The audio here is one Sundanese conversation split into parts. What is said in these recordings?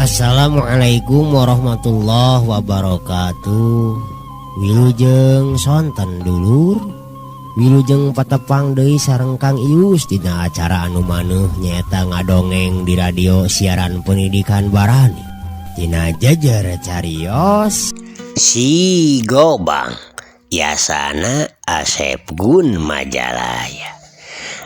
Assalamualaikum warahmatullahi wabarakatuh. Wilujeng sonten dulur. Wilujeng patepang deui sareng Kang Ius dina acara anu maneuh nyaeta ngadongeng di radio siaran pendidikan Barani. Dina jejer carios Si Gobang Yasana Asep Gun Majalaya.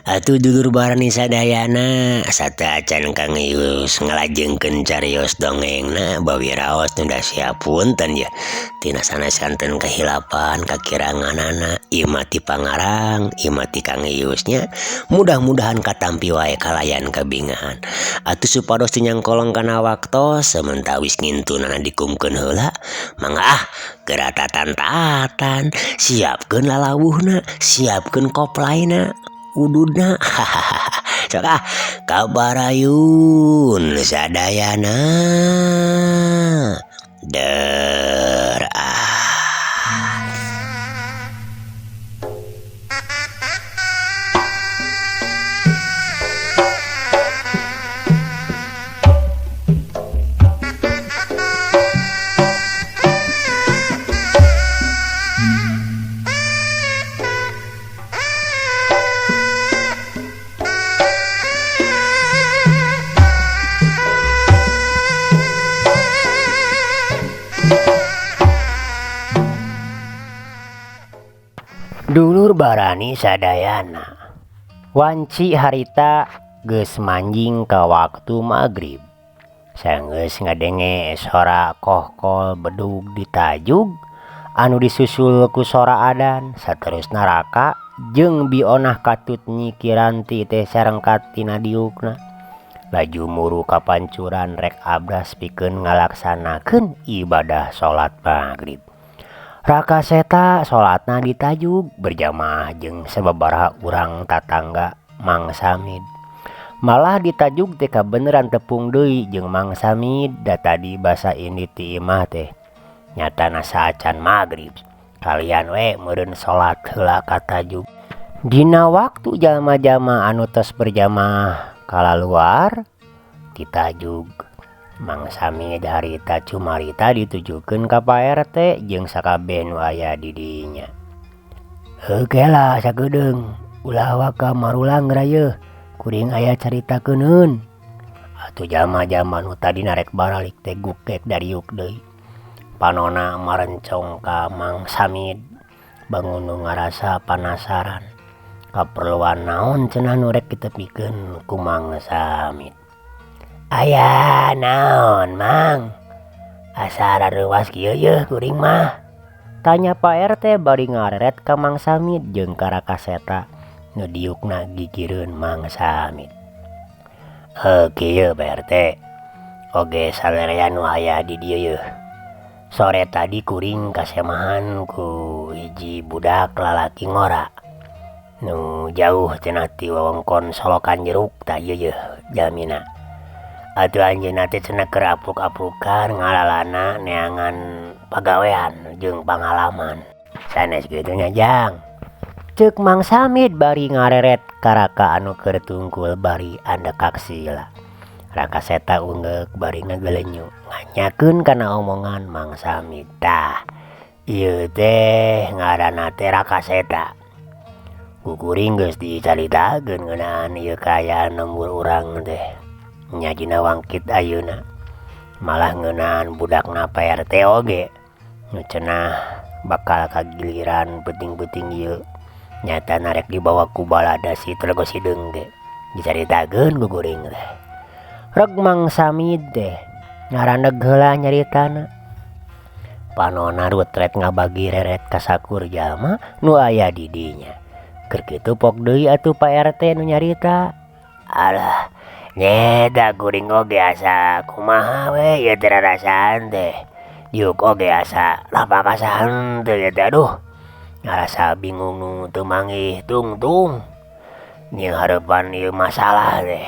Atuh dulur Barani sadayana sateuacan Kang Ius ngalajengkeun carios dongengna bawi raos nu siap punten ya tina sanes kanten kehilapan kakiranganana ieu mah ti pangarang ieu mah ti Kang Ius nya mudah-mudahan katampi wae kalayan kabingahan atuh supados teu nyangkolong kana waktos samentawis ngintunana dikumkeun heula mangga ah geura tatan-tatan siapkeun lalawuhna siapkeun koplaina ududna hahaha sok ah kabarayun sadayana der ah. Dulur Barani sadayana wanci harita geus manjing ka waktu magrib sanggeus ngadenge sora kohkol bedug ditajug anu disusul ku sora adan saterusna raka jeung bionah katut Nyi Kiranti teh sarengkat tina diukna laju muru ka pancuran rek abdas pikeun ngalaksanakeun ibadah salat magrib. Raka Seta salatna ditajug berjamaah jeung sababaraha urang tatangga Mang Samid. Malah ditajug teh kabeneran tepung deui jeung Mang Samid da tadi basa indit ti imah teh nyatana saacan magrib kalian we meureun salat heula ka tajug. Dina waktu jalma-jalma anu tos berjamaah kalaluar ditajug Mang Samid harita cumarita ditujukeun ka Pak RT jeung sakabeh nu aya di dinya. Heuh kela sakedeung ulah waka marulang rayeuh kuring aya caritrakeuneun. Atuh jalma-jalma nu tadi narek baralik teh gukek dariuk deui. Panona marencong ka Mang Samid bangun nu ngarasa panasaran. Kaperluan naon cenah nu rek ditepikeun ku Mang Samid. Aya naon Mang asa rareuwas kieu yeuh kuring mah tanya Pak RT bari ngareret ka Mang Samid jeung ka Raka Seta nu diukna gigireun Mang Samid. Heuh kieu Pak RT oge sarerea nu aya di dieu yeuh sore tadi kuring kasemahan ku hiji budak lalaki ngora nu jauh cenah ti wewengkon Solokan Jeruk tah ieu yeuh jalmina. Atuh anjeunna teh cenah keur apruk-aprukan ngalalana neangan pagawean jeung pangalaman. Sanes kitu nya Jang. Ceuk Mang Samid bari ngareret ka raka anu keur tungkul bari andekak sila. Raka Seta ungeuk bari ngagelenyu nganyakeun kana omongan Mang Samid. Tah ieu teh ngaranna teh Raka Seta. Ku kuring geus dicaritakeun ngeunaan ieu kaayaan lembur urang teh. Nya dina wangkit ayeuna malah ngeunaan budakna Pak RT oge nu cenah bakal kagiliran peuting-peuting ieu nyata narek dibawa ku balada si Tlogo Sideung ge dicaritakeun ku kuring teh. Reg Mang Samid teh ngaraneg heula nyaritana panona rutret ngabagi reret ka sakur jalma nu aya di dinya. Keur kitu pok deui atuh Pak RT nu nyarita. Alah nyeta kuring oge asa kumaha we ieu teh rarasaan teh diuk oge asa lapakasahan teh ieu teh aduh ngarasa bingung nu teu manggih tungtung nyieun hareupan ieu masalah teh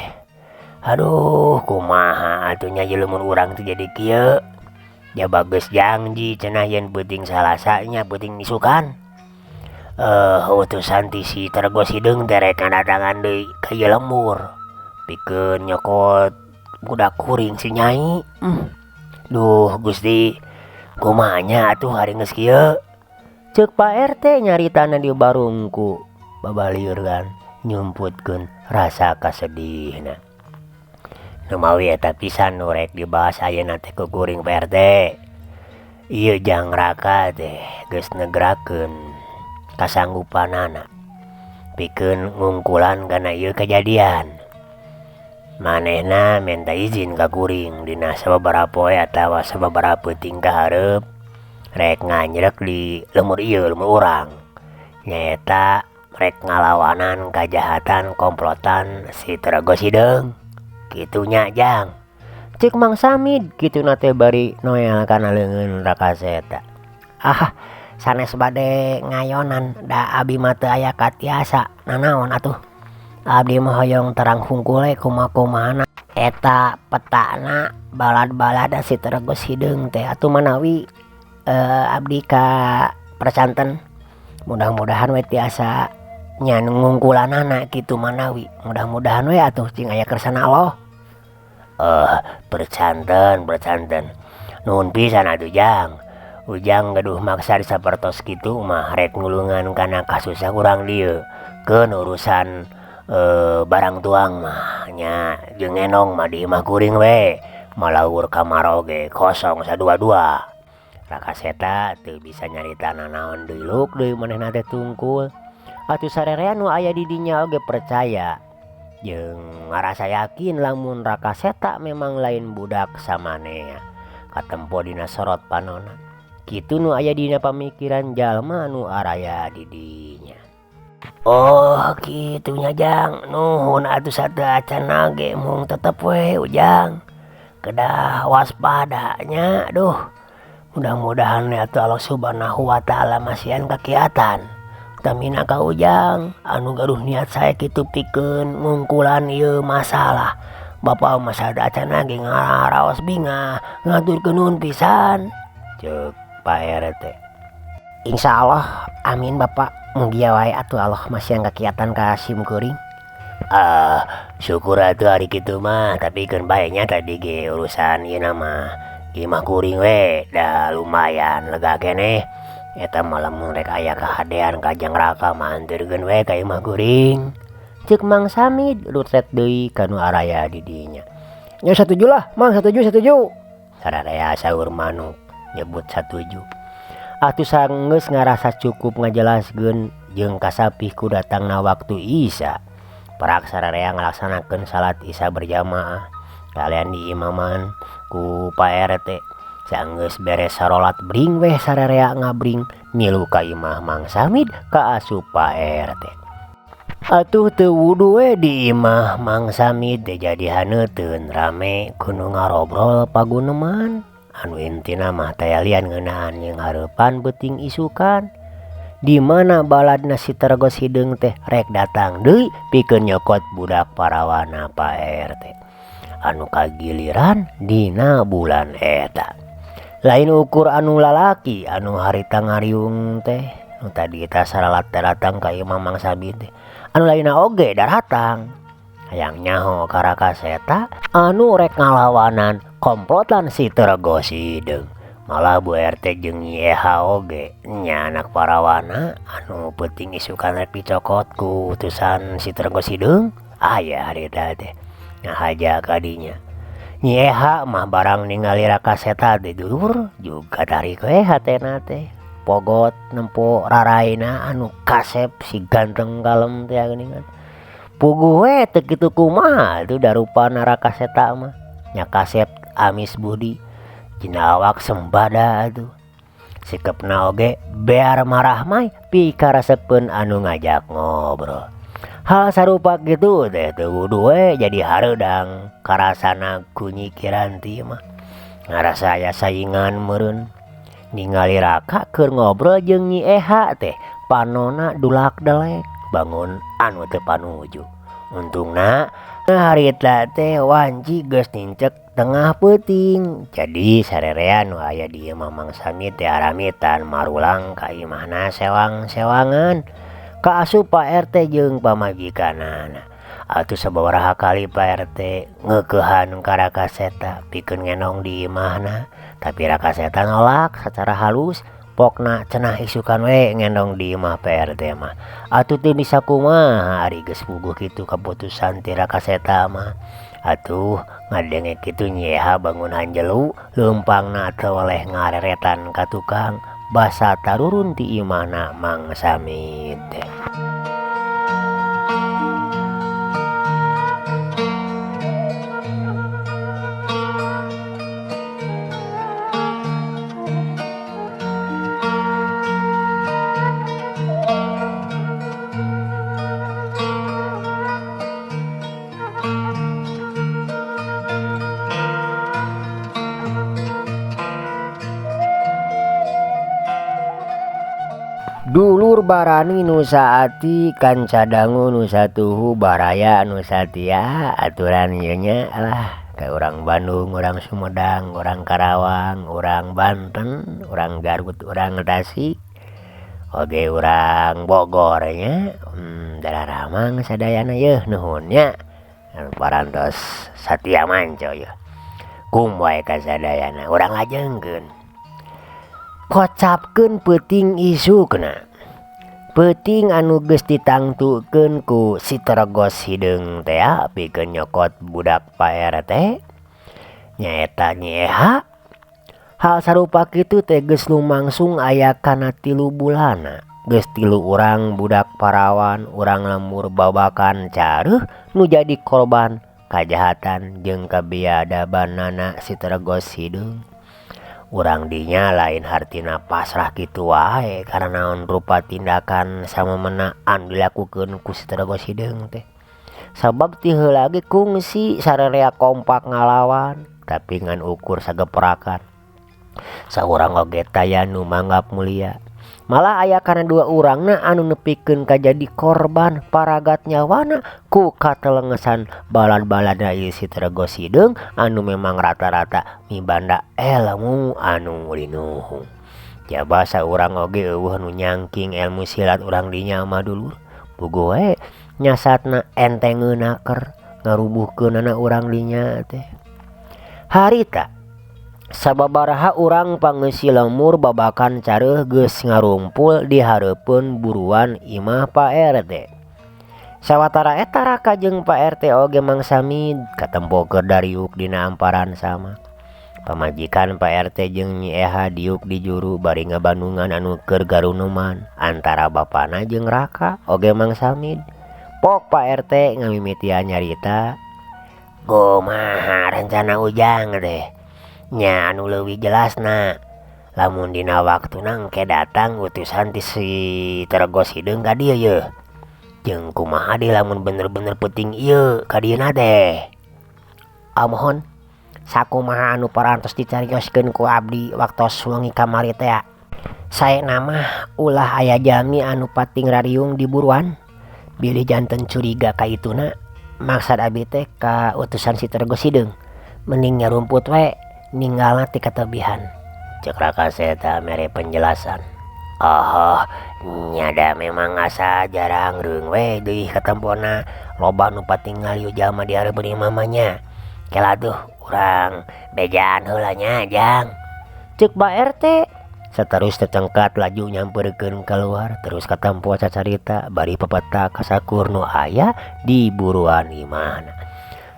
aduh kumaha atuh nya lamun urang teh jadi kieu jaba geus janji cenah yen peuting Salasa nya peuting isukan utusan ti si Tlogo Sideung teh rek ngadatangan deui ka ieu lembur pikeun nyokot budak kuring si Nyai. Duh Gusti kumaha nya atuh ari geus kieu. Ceuk Pak RT nyaritana di barungku babalieur nyumputkeun rasa kasedihna. Numawi eta pisan nu rek dibahas ayeuna teh ku kuring Pak RT. Ieu Jang Raka teh geus negrakeun kasanggupanana pikeun ngungkulan kana ieu kajadian. Manehna minta izin ka kuring dina sababaraha poe atawa sababaraha peuting ka hareup rek nganjrek di lembur ieu lembur urang. Nyaeta rek ngalawanan kajahatan komplotan si Terago Sideung. Kitu nya Jang. Ceuk Mang Samid kituna teh bari noel kana leungeun Raka Seta. Ah sanes bade ngayonan da abi mah teu aya katiasa nanaon atuh. Abdi mah hoyong terang hungkul we kumaha-kumahana eta petana balad-balad si Terago Sideung teh atuh manawi abdi ka persanten mudah-mudahan we tiasa nya ngungkulanana kitu manawi mudah-mudahan we atuh cing aya kersana Allah. Percanten percanten nuhun pisan atuh Jang. Ujang gaduh maksad sapertos kitu mah rek nulungan kana kasusah urang dieu keun urusan barang tuang mah nya jeung ngenong mah di imah kuring we malaur kamar oge kosong sadua-dua. Raka Seta teu bisa nyarita nanaon deui luk deui manehna teh tungkul. Atuh sarerea nu aya di dinya oge percaya jeung ngarasa yakin lamun Raka Seta memang lain budak samanea katempo dina sorot panonna. Kitu nu aya dina pamikiran jalma nu araya di dinya. Oh kitu nya Jang, nuhun atuh sateuacanna ge mung tetep we Ujang. Kedah waspada nya duh. Mudah-mudahan atuh Allah Subhanahu wa ta'ala masihan kakiatan. Tamina ka Ujang anu gaduh niat sae kitu pikeun ngungkulan ieu masalah. Bapa mah sateuacanna ge ngaraos bingah ngaturkeun nuhun pisan. Ceuk Pak RT. Insyaallah amin Bapak. Mugia wae atuh Allah masihan kakiatan ka sim kuring. Syukur atuh ari kitu mah tapi keun bae nya tadi ge urusan ieu na mah imah kuring we da lumayan lega keneh. Eta mah lamun rek aya kahadean ka Jang Raka mah anterkeun we ka imah kuring. Ceuk Mang Samid rutret deui ka nu araya di dinya. Nya satuju lah Mang, satuju satuju. Sararea saur manuk nyebut satuju. Atuh sanggeus ngarasa cukup ngajelaskeun jeung kasapih ku datangna waktu Isya. Perak sararea ngalaksanakeun salat Isya berjamaah kalian diimaman ku Pak RT. Sanggeus beres sarolat bring weh sararea ngabring milu ka imah Mang Samid ka asup Pak RT. Atuh teu wudu we di imah Mang Samid teh jadi haneuteun rame ku nu ngarobrol paguneman. Anu intina mah taya lian ngeunaan jeung hareupan peuting isukan. Di mana baladna si Terago Sideung teh rek datang deui pikeun nyokot budak parawana Pak RT. Anu kagiliran dina bulan eta. Lain ukur anu lalaki anu harita ngariung teh nu tadi teh saralat datang ka imah Mang Samid teh. Anu lainna oge daratang. Hayang nyaho ka Raka Seta anu rek ngalawanan komplotan si Terago Sideung. Malah Bu RT jeung Nyi Eha oge nya anak parawana anu peuting isukan rek dicokot ku utusan si Terago Sideung aya harita teh ngahaja ka dinya. Nyi Eha mah barang ningali Raka Seta teh dulur juga tarik we hatena teh pogot nempo raraina anu kasep si ganteng kalem teh geuningan. Puguh we teu kitu kumaha atuh darupana Raka Seta mah nya kasep amis budi dina awak sembada atuh. Sikepna oge bear marah mah pikaresepeun anu ngajak ngobrol. Hal sarupa kitu teh teu wudu we jadi hareudang karasana ku Nyi Kiranti mah. Ngarasa aya saingan meureun. Ningali Raka keur ngobrol jeung Nyi Eha teh panonna dulak delek bangun anu teu panuju. Untungna harita teh wanci geus nincek tengah peuting. Jadi sarerea nu aya di imah Mang Samid teh aramitan marulang ka imahna sewang-sewangan. Ka asup Pak RT jeung pamajikanana. Atuh sababaraha kali Pak RT ngeukehan ka Raka Seta pikeun ngendong di imahna, tapi Raka Seta nolak sacara halus pokna cenah isukan we ngendong di imah Pak RT mah. Atuh teu bisa kumaha ari geus puguh kitu kaputusan ti Raka Seta mah. Atuh ngadenge kitu Nyi Eha bangun hanjelu leumpangna teu oleh ngareretan ka tukang basa tarurun ti imahna Mang Samid teh. Dulur barani nu saati kanca dangu nu satuhu baraya nu satia aturan ieu nya lah ka urang Bandung, urang Sumedang, urang Karawang, urang Banten, urang Garut, urang Tasik, oge urang Bogor nya dararamang sadayana yeuh nuhun nya parantos satia manco yeuh kum wae ka sadayana urang lajengkeun. Kocapkeun peuting isukna. Peuting anu geus ditangtukeun ku si Tergos hideung tea pikeun nyokot budak Pak RT nyaeta Nyi Eha. Hal sarupa kitu teh geus lumangsung aya kana 3 bulanna. Geus 3 urang budak parawan urang lembur babakan careuh nu jadi korban kajahatan jeung kabiadabanana si Tergos hideung. Urang dinya lain hartina pasrah kitu wae karena naon rupa tindakan samemena anu dilakukeun ku si Tergos hideung teh. Sabab ti heula ge kungsi sararea kompak ngalawan tapi ngan ukur sageprakan. Saurang oge taya nu manggap mulia. Malah aya kana 2 urangna anu nepikeun ka jadi korban paragat nyawana ku katelengesan balad-baladna ieu si Tergos hideung anu memang rata-rata mibanda elmu anu linuhung. Jaba saurang oge eueuh nu nyangking elmu silat urang dinya mah dulur. Puguh we nyasatna entengeuna ker ngarubuhkeunana urang dinya teh. Harita sababaraha urang pangeusi lemur babakan careuh geus ngarumpul di hareupeun buruan imah Pak RT. Sawatara eta raka jeung Pak RT oge Mang Samid katempo keur dariuk dina amparan sama. Pamajikan Pak RT jeung Nyi Eha diuk di juru bari ngabandungan anu keur garunuman antara bapana jeung raka oge Mang Samid. Pok Pak RT ngamimitian nyarita, "Kumaha rencana ujang teh?" Nya anu leuwih jelasna lamun dina waktuna engke datang utusan ti si Tergos hideung ka dieu yeuh. Jeung kumaha deui lamun bener-bener peuting ieu ka dieuna teh. Amohon sakumaha anu parantos dicarioskeun ku abdi waktos wengi kamari teh. Saena mah ulah aya jalmi anu pating rariung di buruan bilih janten curiga ka ituna. Maksad abdi teh ka utusan si Tergos hideung mending nyarumput we ninggalna ti katebihan. Ceuk Raka Seta mere penjelasan. Oh, nyada memang asa jarang reung we deui katempona loba nu patingal ieu jalma di hareupeun imah mah nya. Kela tuh urang bejaan heula nya jang. Ceuk Pak RT. Saterus tetengkat laju nyamperkeun keluar terus katempo cacarita bari pepeta kasakur nu aya di buruan imahna.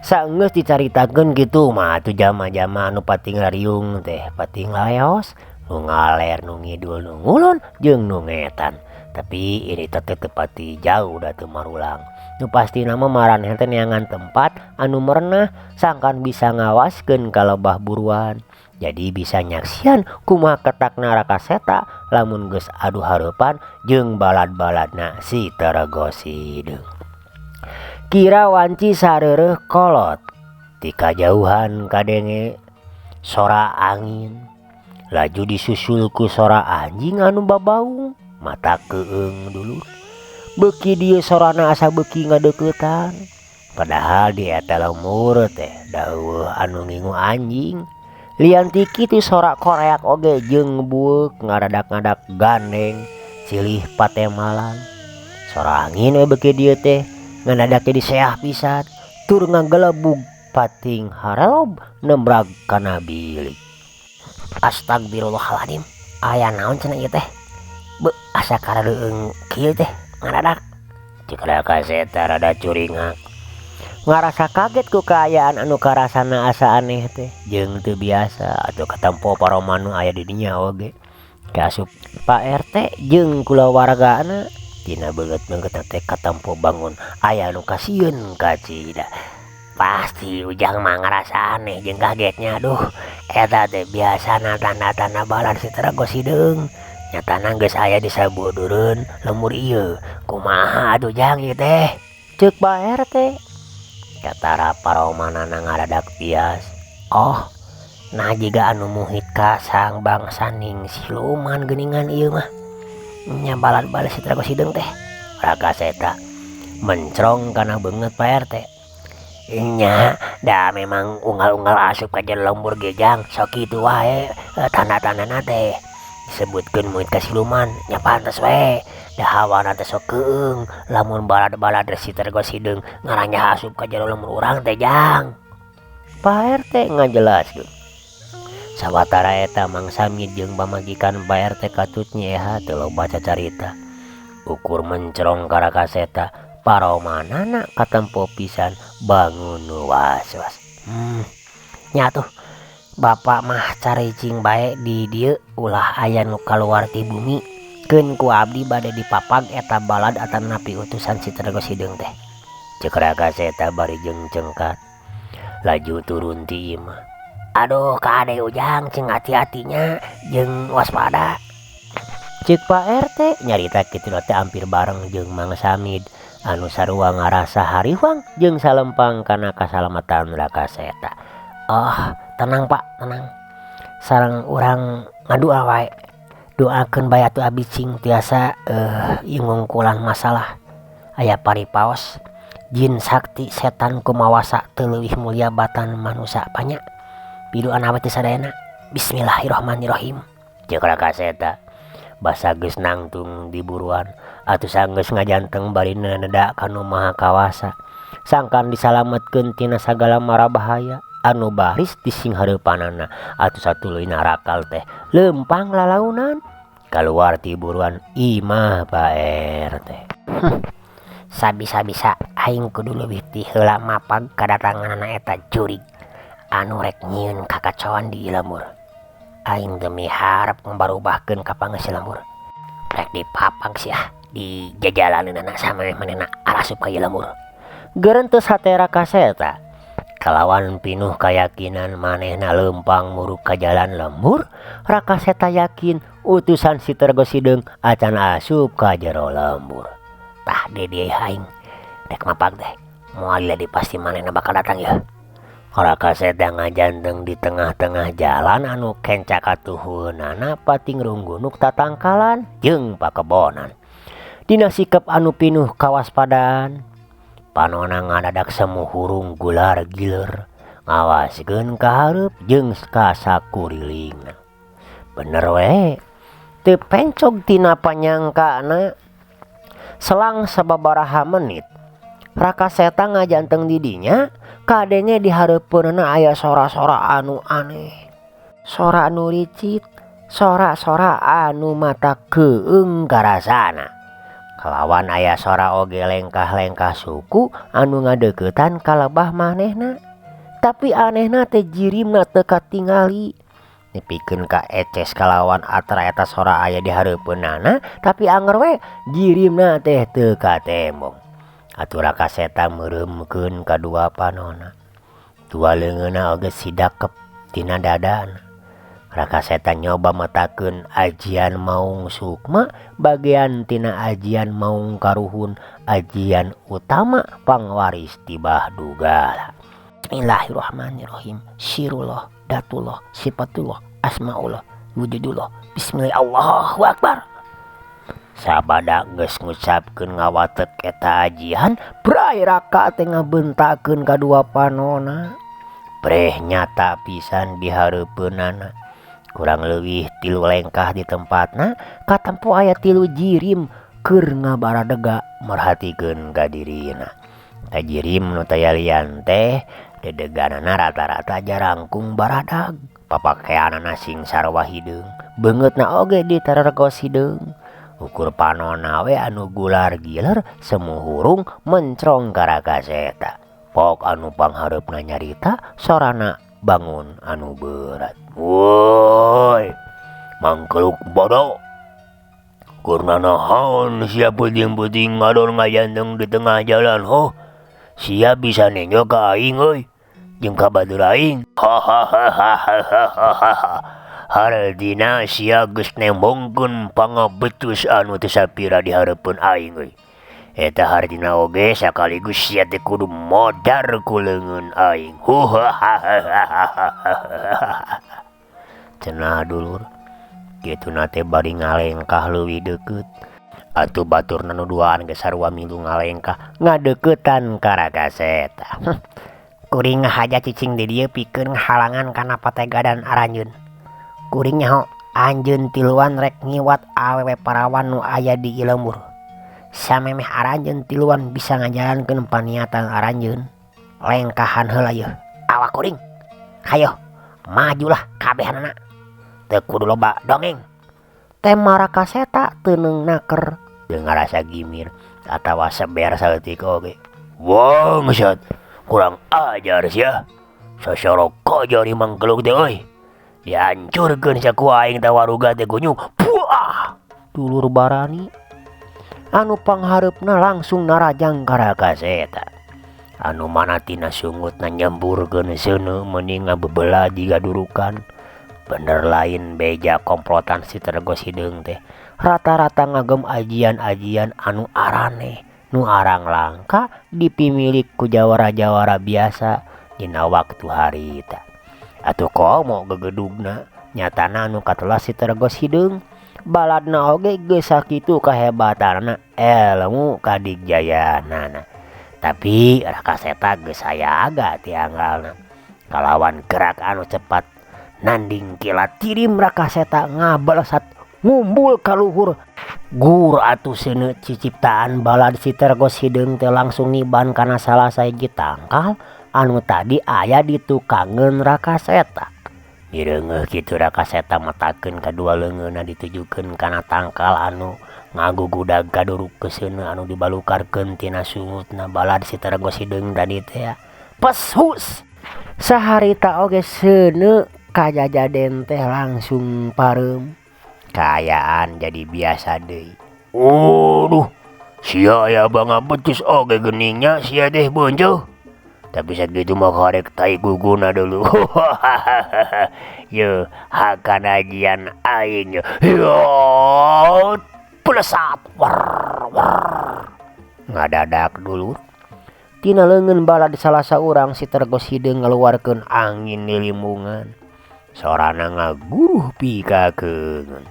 Saenggeus dicaritakeun kitu mah atuh jama-jama anu pating rariung teh pating laleos nu ngaler nu ngidul nu ngulon jeung nu ngetan. Tapi ini teh teu pati jauh da teu marulang. Nu pastina mah maraneh teh neangan tempat anu merenah sangkan bisa ngawaskeun ka lebah buruan. Jadi bisa nyaksian kumaha ketakna Raka Seta lamun geus adu hareupan jeung balad-baladna si Tergos hideung. Kira wanci sareureuh kolot ti kajauhan kadenge sora angin laju disusul ku sora anjing anu babaung mata keung dulur. Beuki dieu sorana asa beuki ngadeuketan padahal di eta lembur teh dauh anu ngingu anjing. Lian ti kitu sora koreak oge jeung bueuk ngaradak-ngadak gandeng silih patemalan. Sora angin we beuki dieu teh Ngadadak jadi seah pisan tur ngagelebug pating harelob nembrag kana bilik. Astagfirullahaladzim aya naon cenah ieu teh beuh asa karareueung kieu teh ngadadak Cek Raka Seta rada curingak. Ngarasa kaget ku kaayaan anu karasana asa aneh teh jeung teu biasa atuh katempo paroma nu aya di dinya oge. Kaasup Pak RT jeung kulawargana tina beungeut-beungeutna teh katempo bangun aya nu kasieun kacida. Pasti Ujang mah ngarasa aneh jeung kagetnya aduh eta teh biasana tanda-tanda balad si Rego Sideung. Nyatana geus aya di sabudureun lembur ieu. Kumaha atuh Jang ieu teh? Ceuk Pak RT. Katara paromanana ngadadak bias. Oh, nah jiga anu muhit ka sang bangsaning siluman geuningan ieu mah. Nya balad-balad si Rego Sideung teh. Raka Seta mencrong kana beungeut Pak RT. Nya da memang unggal-unggal asup ka jero lembur ge Jang sok kitu wae tanda-tandana teh. Disebutkeun muhit ka siluman nya pantes we. Da hawana teh sok keueung lamun balad-balad si Rego Sideung ngaranjah asup ka jero lembur urang teh Jang. Pak RT ngajelaskeun. Sawatara eta Mang Samid jeung pamajikan Pak RT katut nyeha teu loba cacarita. Ukur mencrong ka Raka Seta paromanana katempo pisan bangun nu was-was. Nya atuh bapak mah caricing bae di dieu ulah aya nu kaluar ti bumi. Keun ku abdi bade dipapag eta balad atanapi utusan si Rego Sideung teh. Ceuk Raka Seta bari jeung cengkat. Laju turun ti imah. Aduh kade Ujang cing hati-hatinya jeung waspada. Ceuk Pak RT nyarita kitu teh hampir bareng jeung Mang Samid anu sarua ngarasa hariwang jeung salempang kana kasalamatan Raka Seta. Oh, tenang Pak, tenang. Sareng urang ngadua wae. Doakeun bae atuh abdi cing tiasa ieu ngungkulan masalah. Aya paripaos jin sakti setan kumawasa teu leuwih mulia batan manusa panya. Piduan we teh sadayana. Bismillahirrahmanirrahim. Ceuk Raka Seta basa geus nangtung di buruan atuh sanggeus ngajanteng bari neda ka nu Maha Kawasa. Sangkan disalametkeun tina sagala mara bahaya anu baris di singhareupanana atuh satuluyna rakal teh leumpang lalaunan kaluar ti buruan imah Pak RT. Sabisa-bisa aing kudu leuwih ti heula mapag kadatanganana eta jurig anu rek nyieun kakacoan di lembur. Aing teu miharep ngabarubahkeun ka pangeus lembur. Rek dipapag sia di jajalaneunana samaneh-manehna arasup ka ieu lembur. Geurenteu hate Raka Seta. Kalawan pinuh kayakinan manehna leumpang muruk ka jalan lembur, Raka Seta yakin utusan si Rego Sideung acan asup ka jero lembur. Tah di dieu aing rek mapag teh moal lila pasti manehna bakal datang yeuh. Raka Seta ngajanteng di tengah-tengah jalan anu kenca katuhunana pating runggunuk tatangkalan jeung pakebonan. Dina sikep anu pinuh kawaspadaan, panona ngadadak semu hurung gular giler ngawaskeun ka hareup jeung ka sakurilingna. Bener we, teu pencog tina panyangkana. Selang sababaraha menit, Raka Seta ngajanteng di dinya kadenge di hareupeunana aya sora-sora anu aneh. Sora anu ricit, sora-sora anu mata keueung karasana. Kalawan aya sora oge lengkah-lengkah suku anu ngadeuketan ka lebah manehna. Tapi anehna teh jirimna teu katingali. Nepikeun ka eces kalawan atra eta sora aya di hareupeunana, tapi anger we jirimna teh teu katembong. Atuh Raka Seta meureumkeun kadua panona. Dua leungeunna oge sidakep tina dadana. Raka Seta nyoba metakeun ajian maung sukma bagian tina ajian maung karuhun ajian utama pangwaris ti Bah Dugala. Bismillahirrahmanirrahim. Sirullah, datullah, sifatullah, asmaullah, wujudullah. Bismillah, Allahu Akbar. Sabada geus ngucapkeun ngawatek eta ajian, bray Raka teh ngabentakeun kadua panona. Breh nyata pisan di hareupeunana. Kurang leuwih 3 lengkah di tempatna, katempo aya 3 jirim keur ngabaradega merhatikeun ka dirina. Tajirim nu taya lian teh dedeganana rata-rata jarangkung baradag papakeanana sing sarua hideung beungeutna oge diterergos hideung ukur panonna we anu gular giler semu hurung mencrong ka Rakaseta. Pok anu panghareupna nyarita sorana bangun anu beurat. Woi mangkeluk bodo keur nanaon sia peuting-peuting ngadon ngajanteng di tengah jalan hoh sia bisa nenjo ka aing euy jeung ka batur aing. Hahaha hartina sia geus nembongkeun pangabetus anu teu sapira di hareupeun aing euy. Eta hartina oge sakaligus sia teh kudu modar ku leungeun aing. Cenah dulur kituna teh bari ngalengkah leuwih deukeut. Atuh baturna nu duaan ge sarua milu ngalengkah ngadeuketan ka Rakaseta. Kuring ngahaja cicing di dieu pikeun ngahalangan kana pategadan aranjeun. Kuring nyaho anjeun tiluan rek ngiwat awewe parawan nu aya di ieu lembur. Samemeh aranjeun tiluan bisa ngajalankeun paniatan aranjeun. Lengkahan heula yeuh awak kuring. Hayoh majulah kabehanana. Teu kudu loba dongeng. Tema Rakaseta teu naker teu ngarasa gimir atawa seber saeutik oge. Bangsat kurang ajar sia. Sasorok kojor mangkeluk teh euy. Dihancurkeun sia ku aing teh waruga teh kunyuk. Puah! Dulur barani anu panghareupna langsung narajang ka Rakaseta. Anu mana tina sungutna nyemburkeun seuneu meuni ngabebela jiga durukan. Bener lain beja komplotan si Tergos hideung teh rata-rata ngagem ajian-ajian anu araneh nu arang langka dipimilik ku jawara-jawara biasa dina waktu harita. Atuh komo gegedugna nyatana anu katelah si Tergos hideung baladna oge geus sakitu kahebatanna elmu kadigjayaanana. Tapi Rakaseta geus sayaga tianggalna kalawan gerak anu cepat nanding kilat kirim Rakaseta ngabalesat ngumbul ka luhur. Gur atuh seuneu ciciptaan balad si Tergos hideung teh langsung niban kana salah sahiji tangkal anu tadi aya di tukangeun Rakaseta. Mireungeuh kitu Rakaseta metakeun kadua leungeunna ditujukeun kana tangkal anu ngagugudag kaduruk keseuneu anu dibalukarkeun tina sungutna balad si Tergos hideung tadi teh. Peshus saharita oge seuneu kajajaden teh langsung pareum. Kaayaan jadi biasa deui. Waduh, sia aya bangabecus oge geningnya sia teh bonceuh. Tapi sakitu mah karek tai guguna dulu. Yeuh, hakan ajian aing. Yo, pelesat. War, war. Ngadadak dulu. Tina leungeun balad salah saurang si Tergos hideung ngaluarkeun angin lilimbungan. Sorana ngaguruh pikakeun.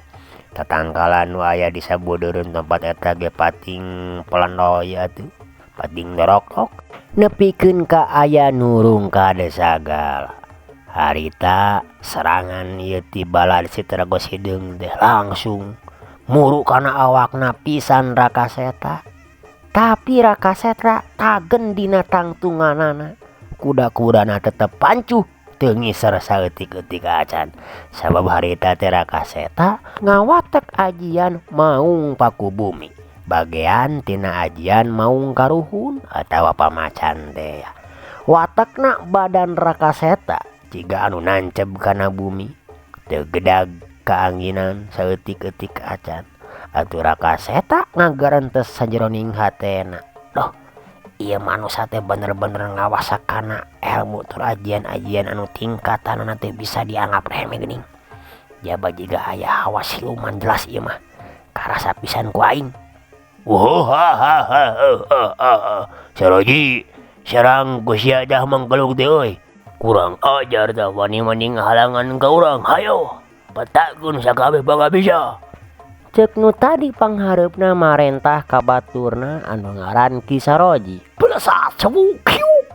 Tatangkalan nu aya di sabudeureun tempat eta ge pating pelendoy atuh. Pating dorokok nepikeun ka aya nurung ka sagala. Harita serangan ieu ti balad si Tergos hideung teh langsung muru kana awakna pisan Rakaseta. Tapi Rakaseta tagen dina tangtunganana. Kuda-kudana tetep pancuh teu ngiser saeutik-eutik acan. Sabab harita teh Rakaseta ngawatek ajian maung paku bumi. Bagean tina ajian maung karuhun atawa pamacan teh. Watekna badan Rakaseta jiga anu nanceb kana bumi. Teu gedag kaanginan saeutik-eutik acan. Atuh Rakaseta ngagarentes sajeroning hatena. Doh, ieu manusa teh bener-bener ngawasa kana elmu tur ajian-ajian anu tingkatanana teh bisa dianggap remeh geuning. Jaba jiga aya hawa siluman jelas ieu mah. Karasa pisan ku aing. Saroji, serang ku sia dah mangkeluk teh euy. Kurang ajar tah wani-wani ngahalangan ka urang. Hayo, petakeun sakabeh pangabisa. Ceuk nu tadi panghareupna marentah ka baturna anu ngaran Ki Saroji. Pelesat cewuk kiuk.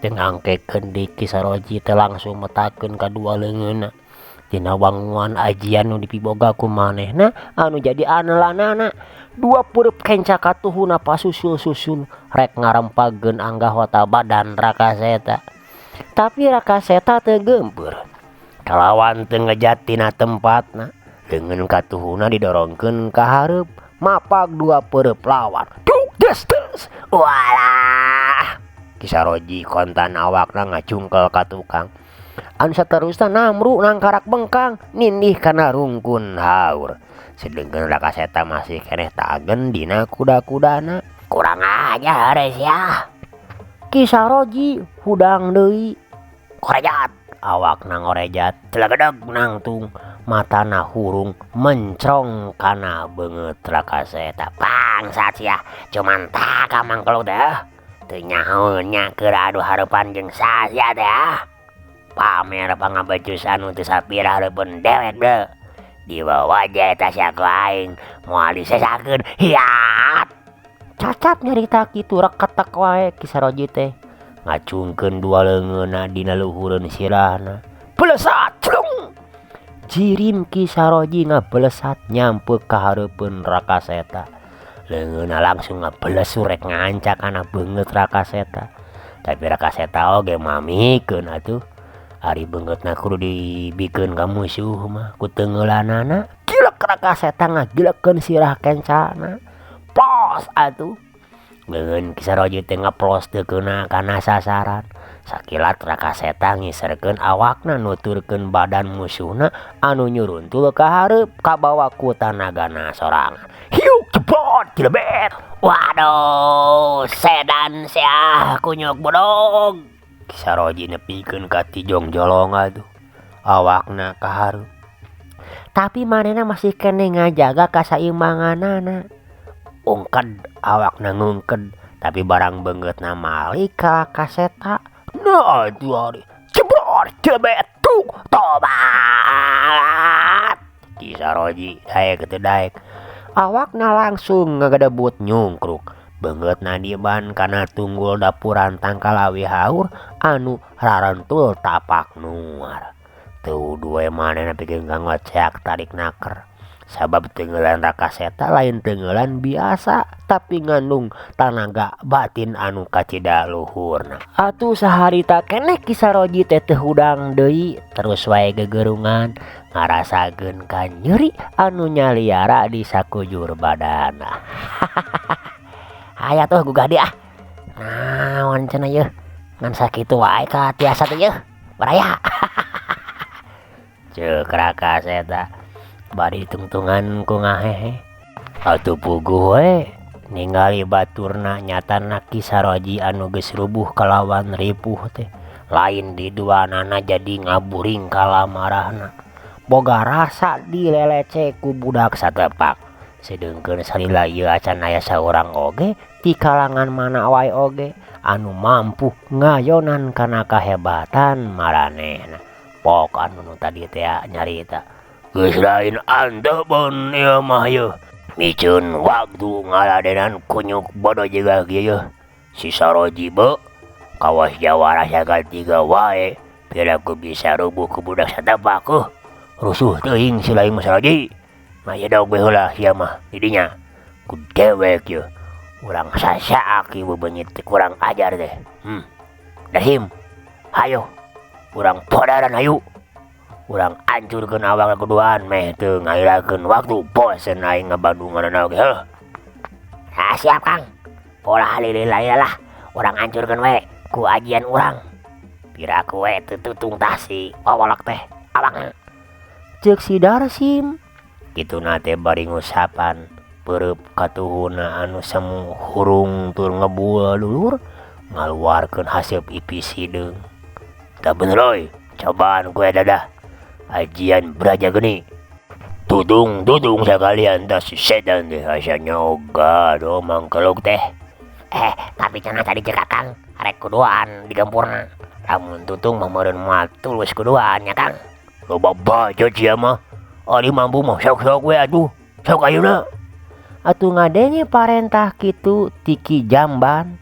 Teu ngangkekeun deui Ki Saroji teh langsung metakeun kadua leungeunna. Tina wanguan ajian nu dipiboga ku manehna anu jadi andelanana. Dua peureub kenca katuhuna pasusul-susul rek ngarempagkeun anggota badan Rakaseta. Tapi Rakaseta teu geumpeur kalawan teu ngejat tina tempatna leungeun katuhuna didorongkeun ka hareup mapag dua peureub lawan duk des des walah Ki Saroji kontan awakna ngacungkel ka tukang anu saterusna namru nangkarak bengkang nindih kana rungkun haur sedengkeun Rakaseta masih keneh tagen dina kuda-kudana kurang ajar sia Ki Saroji hudang deui korejat awakna ngorejat celegedeg nangtung matana hurung mencrong kana beungeut Rakaseta bangsat sia cuman tak ka mangkeluk teh teu nyahoeun nya keur adu hareupan jeung saha sia teh pamer pangabecus anu teu sapira hareupeun dewek deu dibawa waja eta sia ku aing moal disesakeun hiat cacap nyarita kitu reketek wae Ki Saroji teh ngacungkeun dua leungeunna dina luhureun sirahna belesat celung jirim Ki Saroji ngabelesat nyampe ka hareupeun Rakaseta leungeunna langsung ngabelesur rek ngancak kana beungeut Rakaseta tapi Rakaseta oge mamikeun atuh ari beungeutna kudu dibikeun ka musuh mah ku teungeulanana gilek Rakaseta ngagilekeun sirah kencana plos atuh leungeun Ki Saroji teh ngeplos teu keuna kana sasaran sakilat Rakaseta ngiserkeun awakna nuturkeun badan musuhna anu nyuruntul ka hareup kabawa ku tanagana sorangan hiuk jebrot cilebet waduh sedan sia kunyuk bodog Ki Saroji nepikeun ka tijong-jolong atuh awakna ka hareup tapi manehna masih keneh ngajaga kasaimbanganana ungked awakna ngungked tapi barang beungeutna malik ka Rakaseta nah atuh ari jebrot cilebet tuk tobat Ki Saroji daek teu daek awakna langsung ngagedebut nyungkruk beungeutna diban kana tunggul dapuran tangkalawi haur anu rarentul tapak nuar teu duwe manehna pikeun ngoceak tarik naker sabab teungeulan Rakaseta lain teungeulan biasa tapi ngandung tanaga batin anu kacida luhurna atuh saharita keneh Ki Saroji teh teu hudang deui terus wae gegerungan ngarasakeun kanyeri anu nyaliara di sakujur badana haya tuh gugah deui ah naon cenah yeuh ngan sakitu wae ka tiasa teh yeuh baraya ceuk Rakaseta bari tungtungan ku ngahehe atuh puguh we ningali baturna nyatana Ki Saroji anu geus rubuh kalawan ripuh teh lain diduanana jadi ngaburing kalamarahna boga rasa dilelece ku budak satepak sedengkeun salila ieu acan aya saurang oge ti kalangan mana wae oge anu mampu ngayonan kana kahebatan maranehna pok anu nu tadi teh nyarita geus lain anteupeun ieu mah yeuh miceun waktu ngaladenan kunyuk bodo jiga kieu yeuh si Saroji beu kawas jawara sagatiga wae piraku bisa rubuh ku budak satepak rusuh teuing si lain mah Saroji mayedog we heula sia mah di dinya ku dewek yeuh urang sasaak ieu bebeungit teh kurang ajar teh Dahim hayo urang podaran hayu urang hancurkeun awak keduaan meh teu ngahilangkeun waktu bosen aing ngabandunganna oge heuh ah siap Kang ulah lilih lah urang hancurkeun we ku ajian urang piraku we teu tutung tah si wawalak teh awakna ceuk si Darsim kituna teh bari ngusapan peureub katuhuna anu semu hurung tur ngebul dulur ngaluarkeun haseup ipis hideung tah bener euy cobaan ku eta dah ajian Braja Geni tudung-tudung sakalian tah si setan teh asa nyoga do mangkeluk teh tapi cenah tadi ceuk Akang rek kuduaan digempurna lamun tutung mah meureun moal tulus kuduaan nya Kang loba bacot sia mah ari mampu mah sok-sok we atuh sok ayeuna atuh ngadenge parentah kitu ti Ki Jamban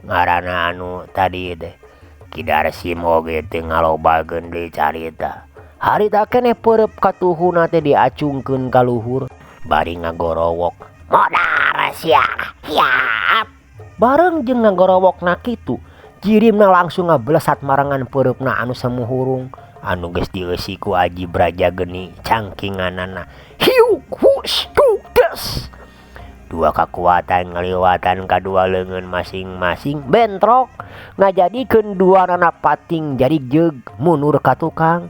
ngaranna anu tadi teh Ki Darsim oge teu ngalobakeun deui carita. Harita keneh peureub katuhuna teh diacungkeun ka luhur bari ngagorowok modar sia hiap. Bareng jeung ngagorowokna kitu jirimna langsung ngablesat marengan peureubna anu semu hurung anu geus dieusi ku aji braja geni cangkinganana hiuk hus duk des. Dua kakuatan ngaliwatan kadua leungeun masing-masing bentrok ngajadikeun duanana pating jadi jeug mundur ka tukang.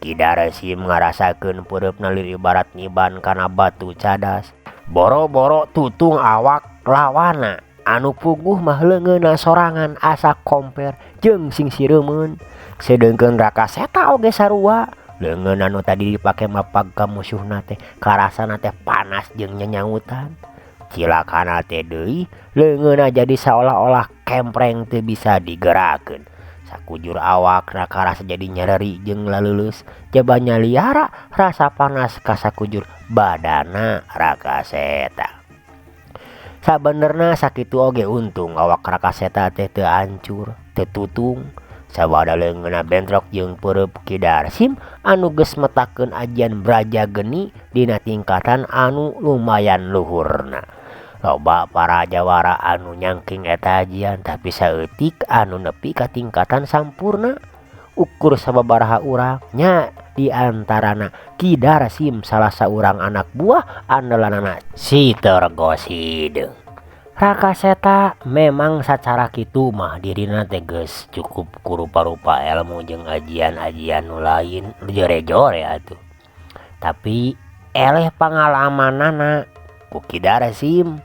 Ki Darsim ngarasakeun peureubna lir ibarat nyiban kana batu cadas. Boro-boro tutung awak lawana anu puguh mah leungeunna sorangan asa komper jeung sing sireumeun. Sedengkeun Raka Seta oge sarua leungeun anu tadi dipake mapag ka musuhna teh karasana teh panas jeung nyanyautan. Cilakana teh deui leungeunna jadi saolah-olah kempreng teu bisa digerakkeun. Sakujur awakna karasa jadi nyereri jeung laleuleus jaba nyaliara rasa panas ka sakujur badana Raka Seta. Sabenerna sakitu oge untung awak Raka Seta teh teu hancur, teu tutung. Sabada leungeunna bentrok jeung peureub Ki Darsim anu geus metakeun ajian braja geni dina tingkatan anu lumayan luhurna. Loba para jawara anu nyangking eta ajian tapi saeutik anu nepi ka tingkatan sampurna. Ukur sababaraha urang nya di antarana Ki Darsim salah saurang anak buah andalanana si Tergo Sideung. Raka Seta memang sacara kitu mah dirina teh geus cukup ku rupa-rupa ilmu jeung ajian-ajian nu lain jore-jore atuh. Tapi eleh pangalamanana ku Ki Darsim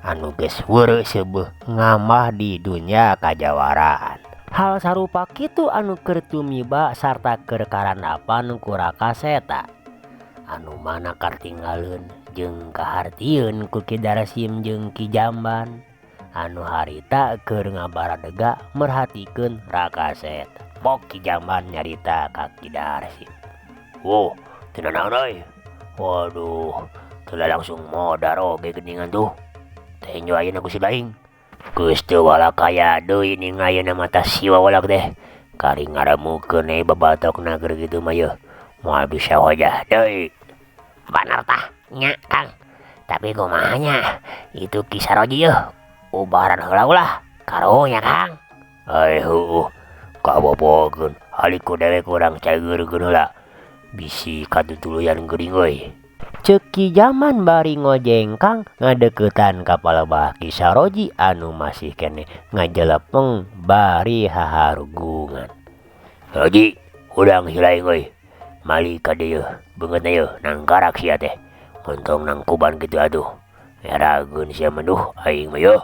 anu geus weureu seubeuh ngamah di dunya kajawaraan. Hal sarupa kitu anu keur tumiba sarta keur karandapan ku Raka Seta anu mana katinggaleun jeung kahartieun ku Ki Darsim jeung Ki Jamban anu harita keur ngabaradega merhatikeun Raka Seta. Pok Ki Jamban nyarita ka Ki Darsim. Wuh, teu nanaon euy. Waduh, teu langsung modar oge geuningan tuh. Teh nyo ayeuna ku si Baing. Geus teu walakaya deui ning ayeuna mah tah siwa walak teh. Kari ngaremukeun we babatokna keur kitu mah yeuh. Moal bisa hojah deui. Banar tah nya Kang. Tapi kumaha nya itu Ki Saroji yeuh. Ubaran heula ulah karunya Kang. Ai heueuh kabobogeun halik ku dewek urang cageurkeun heula. Bisi katutuluyan geuring euy. Ceuk Ki Jamban bari ngojengkang ngadeuketan ka palebah Ki Saroji anu masih keneh ngajelepeng bari haharugungan. Roji, hudang si laing euy. Mali ka dieu beungeutna yeuh nangkarak sia teh. Montong nangkuban kitu atuh. Erageun sia mah duh aing mah yeuh.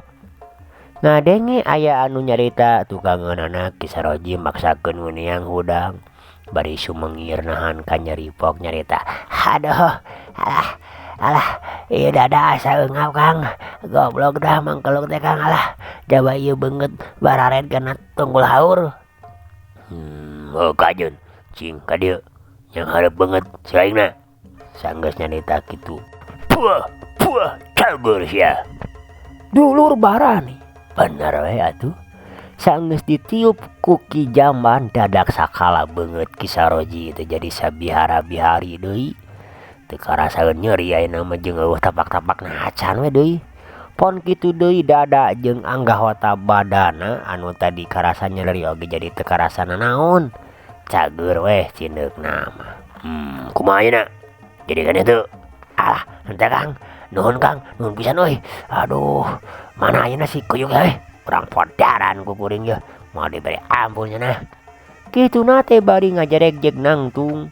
Ngadenge aya anu nyarita tukangeunana Ki Saroji maksakeun nguniang hudang. Bari sumengir nahan kanyeri pok nyarita. Aduh, alah, alah, ieu dada asa eungap Kang. Goblok dah mangkeluk teh Kang alah. Jaba ieu beungeut barared kana tunggul haur. Oh kajeun, cing ka dieu. Yang hareup beungeut si laingna. Sanggeus nyarita kitu. Puah, puah, cagur sia. Dulur barani. Bener we atuh. Sanggeus ditiup ku Ki Jamban dadak sakala beungeut Ki Saroji teh jadi sabihara-bihari deui. Teu karasaeun nyeri ayeuna mah jeung eueuh tapak-tapakna acan we deui. Pon kitu deui dada jeung anggota badana anu tadi karasa nyeri oge jadi teu karasa nanaon. Cager weh cineukna mah. Kumaha ayeuna? Jadi keneh teu? Alah, henteu Kang. Nuhun Kang, nuhun pisan euy. Aduh, mana ayeuna si kuyuk euy? Urang podaran ku kuring yeuh. Moal dibere ampun cenah. Kituna teh bari ngajerek-jek nangtung.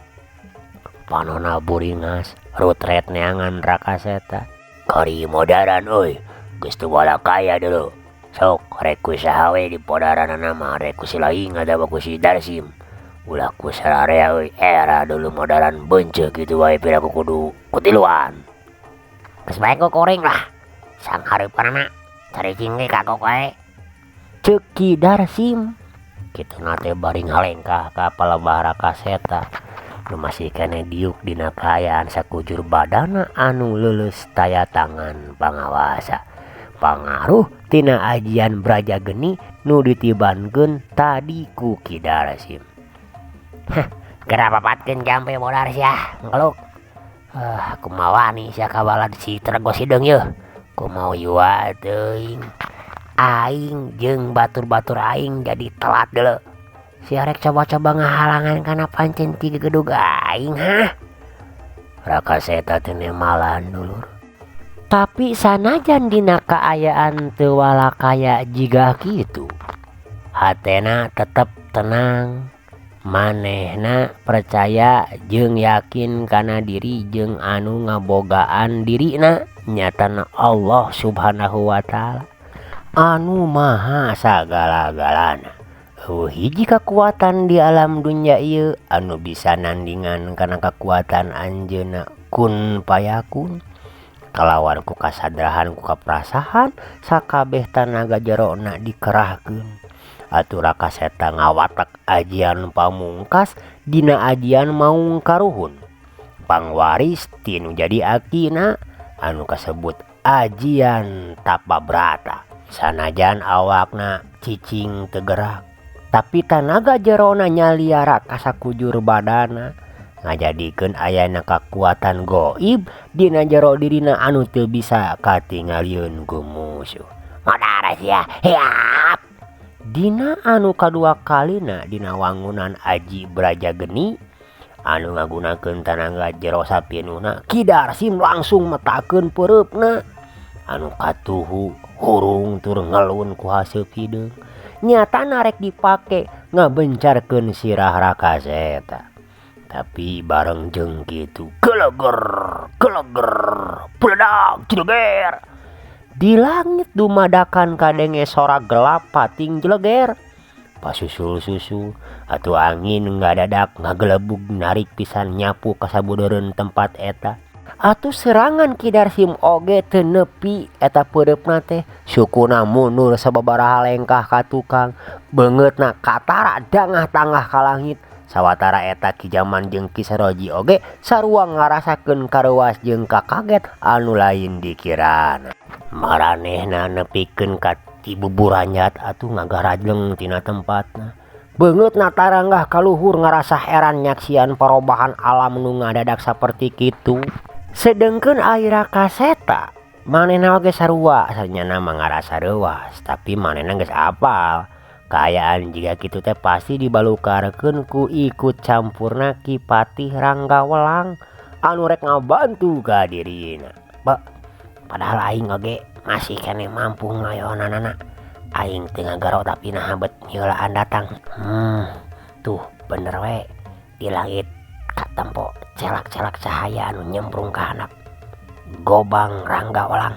Panona buringas, rutret neangan Raka Seta. Kari modaran euy, geus teu walakaya deuleu. Sok rek ku saha we di podaranana mah rek ku si laing atawa ku si Darsim. Ulah ku sararea euy, era deuleu modaran beunceuh kitu wae piraku kudu kutiluan. Geus bae ku kuring lah. Sanghareupanana caricing ge kagok wae. Ceuk Ki Darsim. Kituna teh bari ngalengkah ka palebah Raka Seta. Nu masih keneh diuk dina kaayaan sakujur badana anu leuleus taya tangan pangawasa. Pangaruh tina ajian braja geni nu ditibankeun tadi ku Ki Darsim. Heh, Geura papatkeun jampe modar sia ngeluk. Kumaha wani sia kabalad si Rego Sideung yeuh. Kumaha yua teuing. Aing jeung batur-batur aing jadi telat deuleu. Sia rek coba-coba ngahalangan kana pancen ti gegedug aing hah. Raka Seta teh nemalan dulur. Tapi sanajan dina kaayaan teu walakaya jiga kitu, hatena tetep tenang. Manehna percaya jeung yakin kana diri jeung anu ngabogaan dirina nyatana Allah Subhanahu wa ta'ala anu maha sagala-galana. Eueuh hiji kakuatan di alam dunya ieu anu bisa nandingan kana kakuatan anjeunna kun payakun. Kalawan ku kasadrahan ku kaprasahan sakabeh tanaga jerona dikerahkeun. Atuh Raka Seta ngawatek ajian pamungkas dina ajian maung karuhun. Pangwaris tinu jadi akina anu kasebut ajian tapabrata. Sanajan awakna cicing teu gerak, tapi tanaga jerona nyaliara kasakujur badana ngajadikeun ayana kakuatan goib dina jero dirina anu teu bisa katingalieun ku musuh. Modar sia, hiap. Dina anu kadua kalina dina wangunan Aji Braja Geni anu ngagunakeun tanaga jero sapinuna Ki Darsim langsung metakeun peureupna anu katuhu hurung tur ngelun ku haseup hideung. Nyatana rek dipake ngabencarkeun sirah Raka Seta. Tapi bareng jeung kitu geleger geleger peledak jeleger. Di langit dumadakan kadenge sora gelap pating jeleger. Pasusul-susul atuh angin ngadadak ngagelebug narik pisan nyapu kasabudeureun tempat eta. Atuh serangan Ki Darsim oge teu nepi eta peureupna teh. Sukuna mundur sababaraha lengkah ka tukang. Beungeutna katara dangah-tangah ka langit. Sawatara eta Ki Jaman jeung Ki Saroji oge sarua ngarasakeun kareuwas jeung kakaget anu lain dikirana. Maranehna nepikeun ka ti buburanyat atuh ngagarajleng tina tempatna. Beungeutna taranggah kaluhur ngarasa heran nyaksian parobahan alam nu ngadadak saperti kitu. Sedengkeun ari Raka Seta manehna oge sarua sanyana mah ngarasa reuwas, tapi manehna geus apal. Kaayaan jiga kitu teh pasti dibalukarkeun ku ikut campurna Ki Patih Rangga Welang anu rek ngabantu ka dirina. Be, padahal aing oge masih keneh mampu ngayonanana. Aing teu ngagaro tapi naha bet heulaan datang. Tuh bener we di langit katempo celak-celak cahaya anu nyemprung ka handap. Gobang Rangga Welang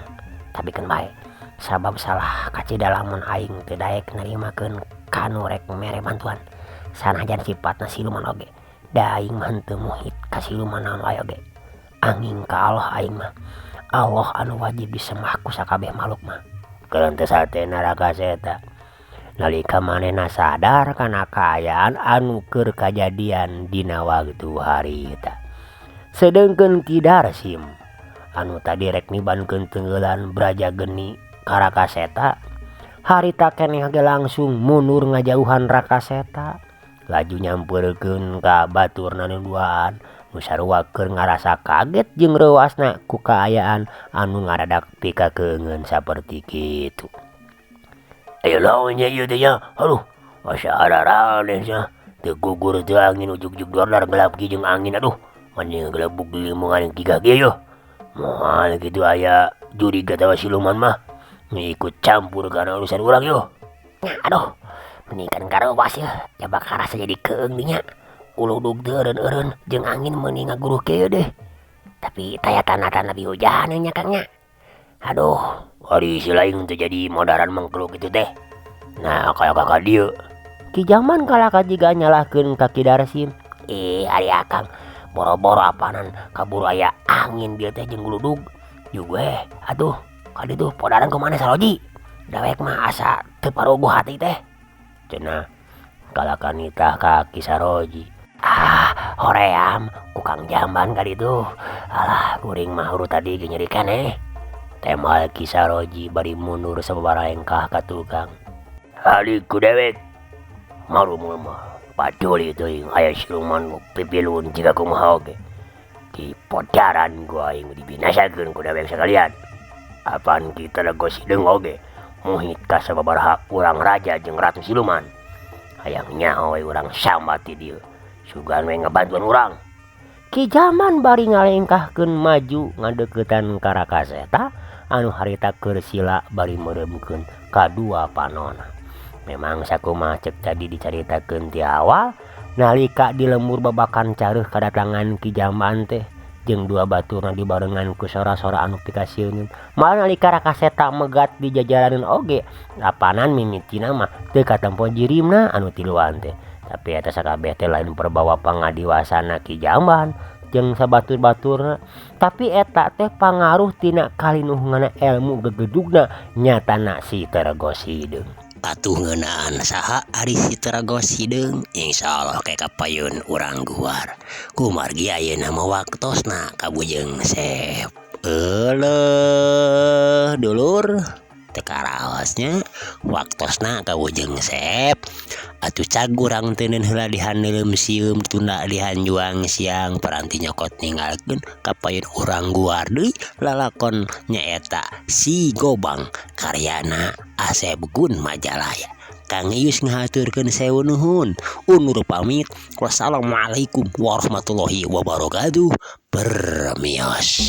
tapi keun bae. Sabab salah kacida lamun aing teu daek narimakeun kanu rek mere bantuan. Sanajan sipatna siluman oge, da aing mah henteu muhit ka siluman naon wae oge. Anging ka Allah aing mah. Allah anu wajib disembah ku sakabeh makhluk mah. Keun teu satena Raka Seta. Nalika manehna sadar kana kaayaan anu keur kajadian dina waktu harita. Sedengkeun Ki Darsim anu tadi rek nibankeun tenggelan Braja Geni ka Raka Seta, harita keneh ge langsung mundur ngajauhan Raka Seta. Laju nyampeurkeun ka baturna nu duaan nu sarua keur ngarasa kaget jeung reuasna ku kaayaan anu ngadadak pikakeungeun saperti kitu. Ayo lawan nya ieu teh nya, aduh asa araraneh nya, teu gugur teu angin ujug-ujug dordar gelap ge jeung angin aduh mending gelebug limungan giga ge yeuh. Moal kitu aya jurig atawa siluman mah ngikut campur kana urusan urang yeuh. Aduh mending kareuwas yeuh, jaba karasa jadi keung dinya. Uludug teu eureun-eureun jeung angin meuni ngaguruh kieu deh. Tapi taya tanda-tanda hujan nya Kang nya. Aduh, ari si lain teu jadi modaran mengkeluk kitu teh. Nah, kaya ka dieu. Ki Jaman kalaka jiga nyalahkeun ka Ki Darsim. Ari akang boro-boro apanan kaburu aya angin bieu teh jeung guludug. Juga atuh ka ditu podaran kumaha Saroji. Dawek mah asa teu paruguh hati teh. Cenah kalaka nitah ka Ki Saroji. Ah, hoream ku Kang Jamban ka ditu. Alah, kuring mah huru tadi ge nyeri keneh. Temal Ki Saroji bari mundur sababaraha lengkah ka tukang. Ari ku dewek marumul mah Paduli teuing aya siluman nu pipilun jiga kumaha oge. Dipodaran ku aing dibinasakeun ku dewek sakalian. Apan Ki Talaga Sideung oge muhit ka sababaraha urang raja jeung ratu siluman. Hayang nyaho we urang sambat ti dieu. Sugan we ngabantuan urang. Ki Jamban bari ngalengkahkeun maju ngadeuketan ka Rakaseta anu harita keur sila bari meureumkeun kadua panona. Memang sakumaha cek tadi dicaritakeun ti awal nalika di lembur babakan careuh kadatangan Ki Jamban teh jeung dua baturna dibarengan ku sora-sora anu pikasieun. Malah nalika Rakaseta megat di jajalanan oge apanan mimitina mah teu katempo jirimna anu tiluan teh. Tapi eta sakabeh teh lain perbawa pangadiwasana Ki Jamban jeung sabatur-baturna, tapi eta teh pangaruh tina kalinuhunganna elmu gegedugna nyatana si Telaga Sideung. Atuh ngeunaan saha ari si Telaga Sideung insyaallah ke kapayun urang guar. Kumargi ayeuna mah waktosna kabujeng sep. Euleuh dulur teu karaosnya waktosna kabujeng sep. Atuh cag urang teuneun heula dihaneuleum sieum tunda dihanjuang siang paranti nyokot ninggalkeun kapayun urang guar deui lalakon nyaeta Si Gobang karyana Asep Gun Majalaya. Kang Ius ngahaturkeun sewu nuhun undur pamit. Wassalamualaikum warahmatullahi wabarakatuh. Permios.